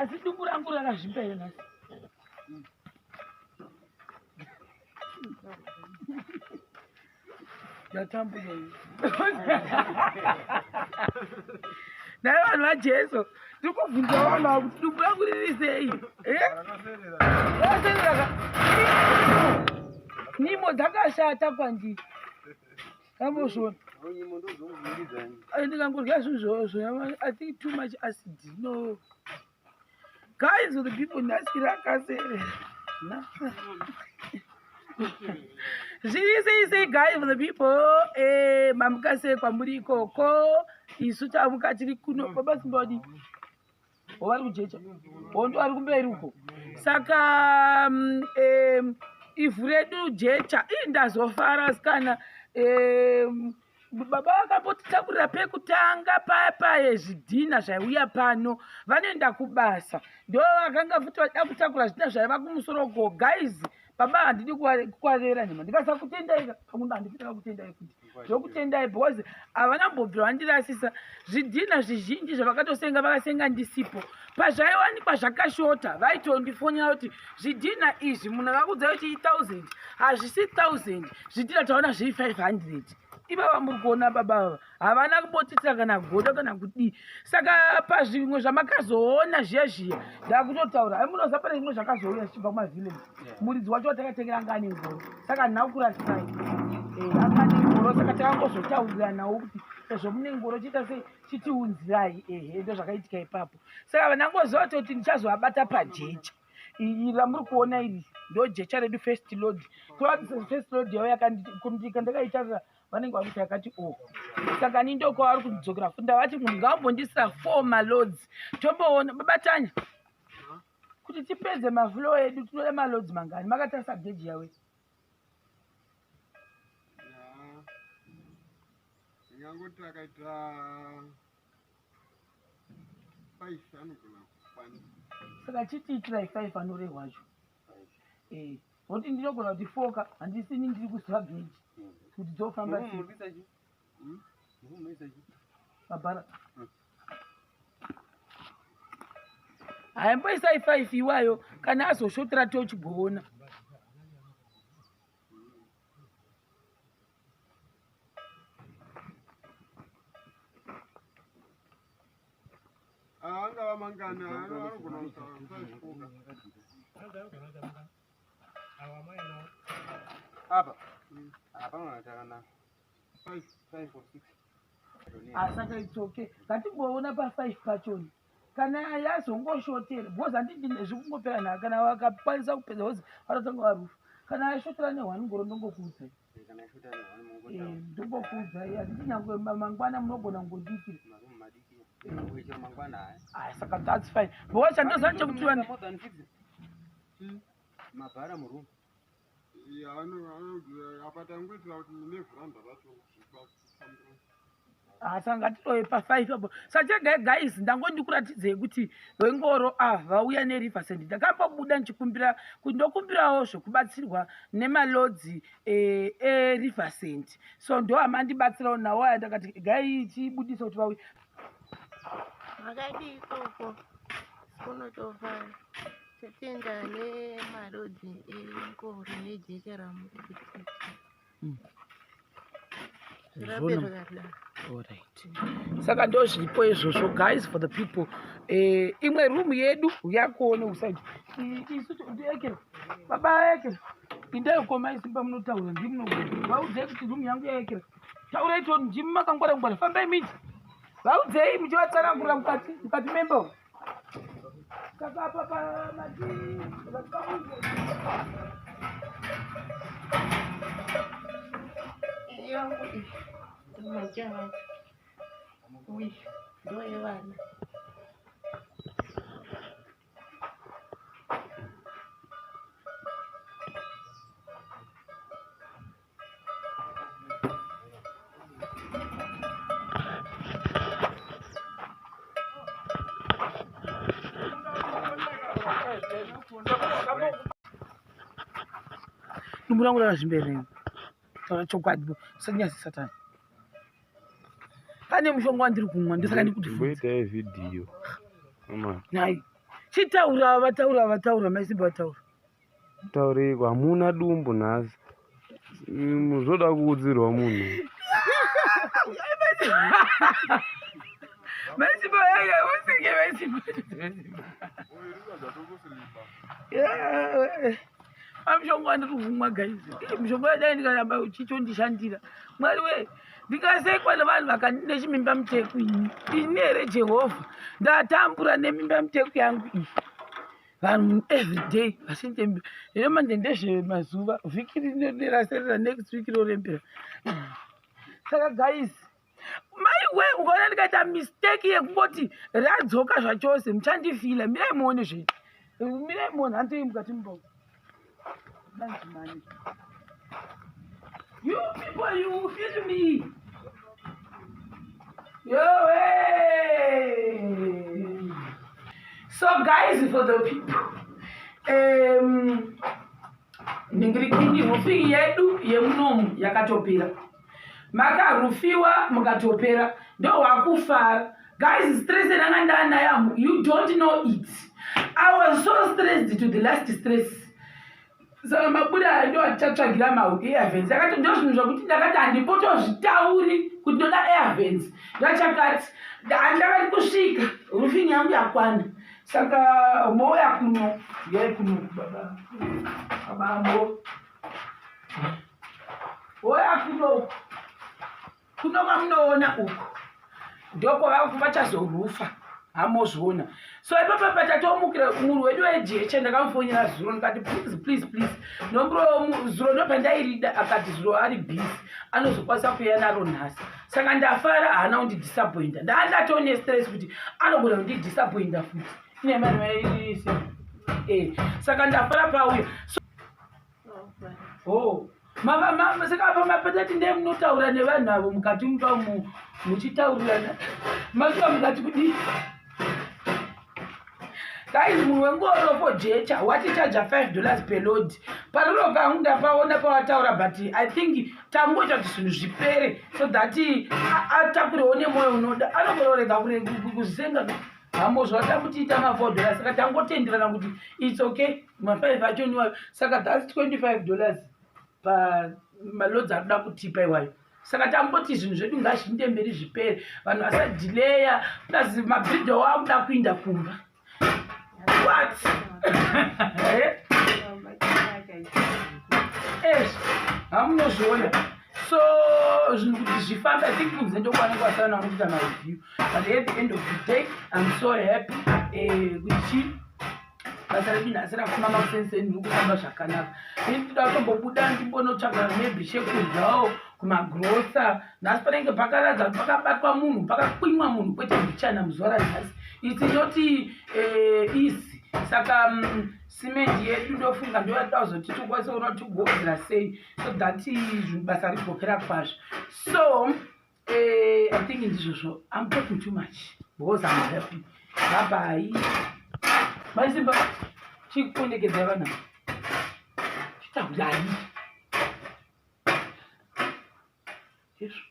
Asi dumbu rangu rakazvimba here nhasi? Ndatambuka ini. Nhai vanhu vaJesu, tiri kubvunza vanhu ava kuti dumbu rangu riri sei? Eh? Rakaserera ka? Nyimo dzakashata kwandiri. Kambozviona. Ndikangorya zvinhu zvo I think too much acid. No. Guys, the people nhasi rakaserera. Zviri sei sei guys for the people. Eh, mamuka sei kwamuri ikoko. Isu tamuka tiri kuno. Baba Simba wadii? Vari kujecha. Hondo ari kumberi uko. Saka um, ivhu redu jecha. Ii ndazofara sikana. Um, baba vakambotitakurira pekutanga paya paye zvidhina zvaiuya pano vanoenda kubasa ndo vakanga futi vachida kutakura zvidhina zvaiva kumusoro ko guys baba handidi kukwarera nyama ndikasakutendai pamwe handidi ndakakutendai futi ndokutendai because havana mbobvira vandirasisa zvidhina zvizhinji zvavakatosenga vakasenga ndisipo pazvaiwanikwa zvakashota vaitondifonera kuti zvidhina izvi munhu akakudzai kuti ithousand hazvisi thousand zvidhina taona zviri 500 ivava muri kuona baba ava havana kumbotitira kana godo kana kudii saka pazvimwe zvamakazoona zviya zviya ndakutotaura ai munoziva pane zvimwe zvakazouya zvichibva kumavillage muridzi wacho watakatengera anga ane ngoro saka nhau kurasai eh, anga ane ngoro saka takangozotauriranawo kuti sezvo mune ngoro chiita sei chitiunzirai ehe ndo zvakaitika ipapo saka vanangoziva kuti ndichazovabata pajecha iri ramuri kuona iri ndo jecha redu first load first load yavo yakandikundika ndakaitarira vanenge vakuti yakati o oh. saka ni ndokwavari kudzokera futi ndavati munhu ngaambondisira four maloads tomboona babatanya kuti tipedze maflow edu tinoda maloads mangani makatarisa geji yawe ndingangoti akaita five anogona kukwanisa saka chitiitirai five anorehwacho eh, nokuti ndinogona kuti foka handisini ndiri kuziva geji kuti dzofamba sei mabhara haimboisai five iwayo kana azoshotera tochigoona Angava mangani anogona kusaisvoka. Apa. Apa mwana 5 5 or 6. Ah, saka it's okay. Ngatimboona pa 5 pachoni. Kana yazongoshotera because handiti zvikungopera nhaka kana vakakwanisa kupedza because vanotanga varufa. Kana yashotera ne one ngoro ndongokuudzai. Eh, ndongokuudzai handiti nyangwe mangwana munogona kungondiitira. Ah, saka that's fine. Because chandoziva chekuti vanhu mabhara muroom apa tangoitira kuti nevhuranda racho zvikafambira Ah, saka ngatitove pa5 apo sachegai guys ndangondikuratidzei kuti vengoro ava vauya neriver sand ndakambobuda ndichikumbira kuti ndokumbirawo zvekubatsirwa nemalodzi eriver eh, sand so ndo amandibatsirawo nawo aya ndakati gai chibudisa kuti vauye Makadii ikoko kunotofara totenda nemarodzi engoro nejecha ramuri kutiita zvirambe zvakadaro. Alright. Saka ndozvipo izvozvo guys for the people. Eh, imwe room yedu yakuone usaidi. Isu ndiekera. Baba ekera. Indai koma isimba munotaura ndimi munogona. Vaudzei kuti room yangu yaekera. Taurai toni ndimi makangwara ngwara. Fambai miti. Vaudzei muchivatsanangurira mukati mukati memba umu. Saka apa pamati Yangu iyi majaha uyu ndoyevana. Dumbu rangu rakazvimberei taura chokwadi sanyasi satani pane mushonga wandiri kumwa ndosaka ndikuti Mboitai vhidhiyo. Mama. Nhai. Chitaura vataura vataura maisimba vataura. Tauriko hamuna dumbu nhasi. Zvoda kuudzirwa munhu. Maisimba yanga usike maisimba. Pamushonga wandiri kumwa guys. Mushonga wadai ndikaramba uchitondishandira. Mwari we ndikasekwa nevanhu vakanechimimba muteku ini. Ini here Jehovha ndatambura nemimba muteku yangu iyi. Vanhu everyday vasintembi. Hino manje ndezvemazuva vhiki rino raserera next week rorembera. Saka guys mai we ukaona ndikaita mistake yekungoti radzoka zvachose muchandifila mirai muone zvedu mirai muone handei mukati muboko you people you feel me yowe so guys for the people um, Nhingirikini rufing yedu yemunomu yakatopera. Makarufiwa mukatopera ndohwakufara. Guys, stress yandanga ndanayo you don't know it. I was so stressed to the last stress. Saka mabuda aya ndo atichatsvagira maairvens akati ndo zvinhu zvakuti ndakati handipotozvitauri kuti ndoda airvens ndachakati handakati kusvika rufing yangu yakwana saka mouya kuno yai kuno baba abambo woya kuno kuno kwamunoona uku ndokwavaku vachazorufa hamozviona so ipapa patatomukira muru wedu wejecha ndakamufonera zuro ndikati please please please nombro zuro ndopandairida akati zuro ari busy anozokwanisa kuuya naro nhasi saka ndafara haana kundidisappointa ndandatone stress kuti anogona kundidisappointa futi inemarimaise eh, saka ndafara pauya so, oh. Saka apa mapatati ndee munotaura nevanhu avo mukati mumba umu muchitaurirana masvika mukati kudii guys munhu wengoro for jecha watichaja 5 dollars per load paruro pangu ndapaona pawataura but i think tangoita kuti zvinhu zvipere so that atakurewo nemwoyo unoda anogona kurega kuzenga hambo zvatakuti ma 4 dollars saka tangotenderana kuti its okay ma5 acho niwayo saka thats 25 dollars pamaloads ari kuda kutipa iwayo saka tamboti zvinhu zvedu ngazviinde mberi zvipere vanhu vasadhileya plus mabhidho wakuda kuinda kumba what eh? hamunozviona so zvinhu kuti zvifambe i think kunze ndokwanenge vasana vanokuita mareview but at the end of the day im so happy eh, kuti chii basa redu nhasi rafuma makusenseni riri kufamba zvakanaka ini ndinoda kutombobuda ndimbonotsvaga maybe chekudyawo kumagrosa nhasi panenge pakaradza pakabatwa munhu pakakwinwa munhu kwete mbichana muzuva ranhasi its not eh, easy saka simendi yedu ndofunga ndoyatoda kuzoti tikwanise kuona kuti tigogera sei so that zvinhu basa rigopera kwazvo so I think ndizvozvo i'm talking too much because i'm happy babai maisimba chikupondekedzai vana chitaulai izvo.